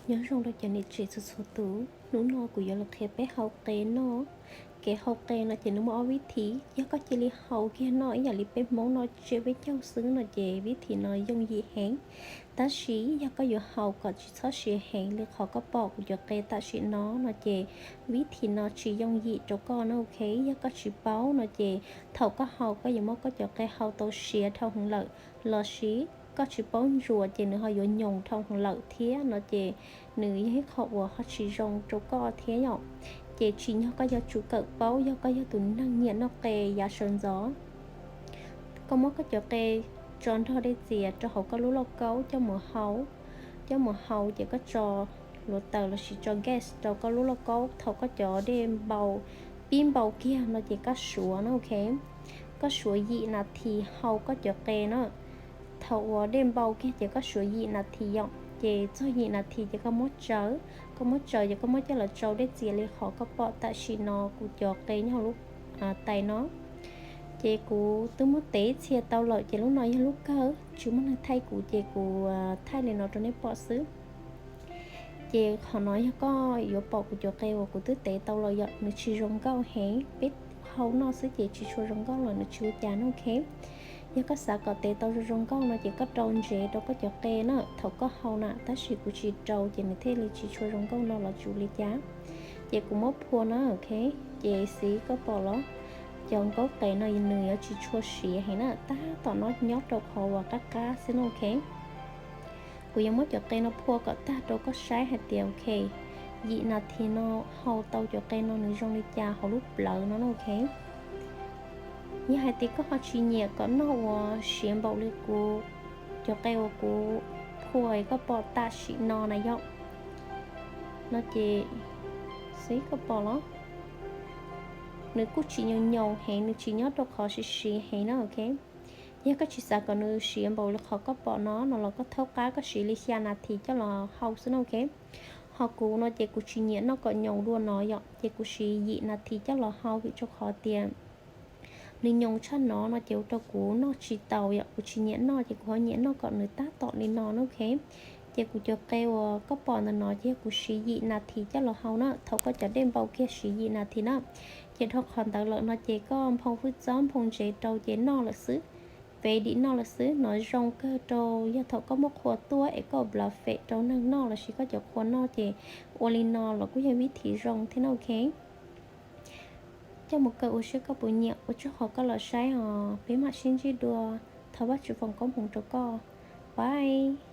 Nyob zoo rau cov niam tsev txhua txhua tus, hnub no kuv yuav los qhia peb hau qe noj. Kev hau qe no ces nws muaj ob vib thi, yog koj cia li hau kiag noj ib yam li peb Hmoob noj tsiab peb caug xwb no ces vib thi no yooj yim heev. Tab sis yog koj yuav hau kom tsis txhob siav heev li qhov koj pom kuv cov qe tam sim no no ces vib thi no tsis yooj yim rau koj na, ok. Yog koj tsis paub no ces thaum koj hau koj yuav muab koj cov qe hau tau siav dhau heev lawm, lossis koj tsis paub ntsuas ces nws ho yuav nyoos dhau heev lawm thiab no ces nws yog ib qho uas ho tsis zoo rau koj thiab yom. Ces tsim nyog koj yuav tsum kawm paub, yog koj yog tus neeg nyiam noj qe yav sawv ntxov, koj muab koj cov qe tso nrog dej txias rau hauv koj lub lauj kaub coj mus hau. Coj mus hau ces koj tso hluav taws lossis tso gas rau koj lub lauj kaub. Thaum koj cov dej npau, pib npau kiag no ces koj suav na, ok. Koj suav yim nas this hau koj cov qe na. Thaum uas dej npau kiag ces koj suav yim nas this yom, ces txog yim nas this ces koj muab tsaws. Koj muab tsaws ces koj muab coj los tsau dej txias li qhov koj pom tam sim no kuv cov qe nyob hauv lub tais no. Ces kuv twb muab tev txhia tau lawm ces lub no yog lub kawg, tsis muaj neeg thaij kuv ces kuv thaij li no rau nej pom xwb. Ces qhov no yog koj yuav pom kuv cov qe uas kuv twb tev tau los yom, nws tsis zoo nkauj heev, peb hau noj xwb ces tsis tshua zoo nkauj los nws tsis ua cas na, ok. Yog koj xav kom tev tau zoo zoo nkauj no ces koj rau ntsev rau koj cov qe na thaum koj hau na, tab sis kuv tsis rau ces nws thiaj li tsis tshua zoo nkauj no los tsis ua li cas. Ces kuv muab phua na, ok. Ces xib koj pom los, cov nkaub qe no nws yuav tsis tshua siav heev na, tab tom no nyob rau qhov uas qab qab xwb na, ok. Kuv yuav muab cov qe no phua kom tag rau koj saib hais tias, ok, yim nas this no hau tau cov qe no nws zoo li cas hauv lub plawv no na, ok. Yog hais tias koj ho tsis nyiam kom noj uas siav npaum li kuv cov qe uas kuv phua koj pom tam sim no na yom, no ces xib koj pom los, nws kuj tsis nyoos nyoos heev, nws tsis nyob rau qhov siav siav heev na, ok. Yog koj tsis xav kom nws siav npaum li qhov koj pom no no los koj thaub qab koj siv li xya nas this coj los hau xwb na, ok. Ho kuv no ces kuv tsis nyiam noj kom nyoos dua no yom, ces kuv siv yim nas this coj los hau vim rau qhov tias nws nyoos tshaj no no ces ua rau kuv noj tsis taus yom, kuv tsis nyiam noj ces kuv ho nyiam noj kom nws tab tom li no na, ok. Ces kuv cov qe uas koj pom ntawm no ces yog kuv siv yim nas this coj los hau na, thaum koj cov dej npau kiag siv yim nas this na. Ces dhau qhov ntawd lawm no ces koj nphoo hwj txob nphoo ntsev rau ces noj lawm xwb, fev dim noj lawm xwb. No zoo kawg rau yog thaum koj muaj qhua tuaj es koj ua blood feed rau neeg noj lossis koj cov qhua noj ces ua li no los kuj yog vib thi zoo thiab na, ok. Coj mus kawm ua siab koj puas nyiam, ua tsaug qhov koj los saib os, peb mam sib ntsib dua, thov Vajtswv foom koob hmoov rau koj, bye.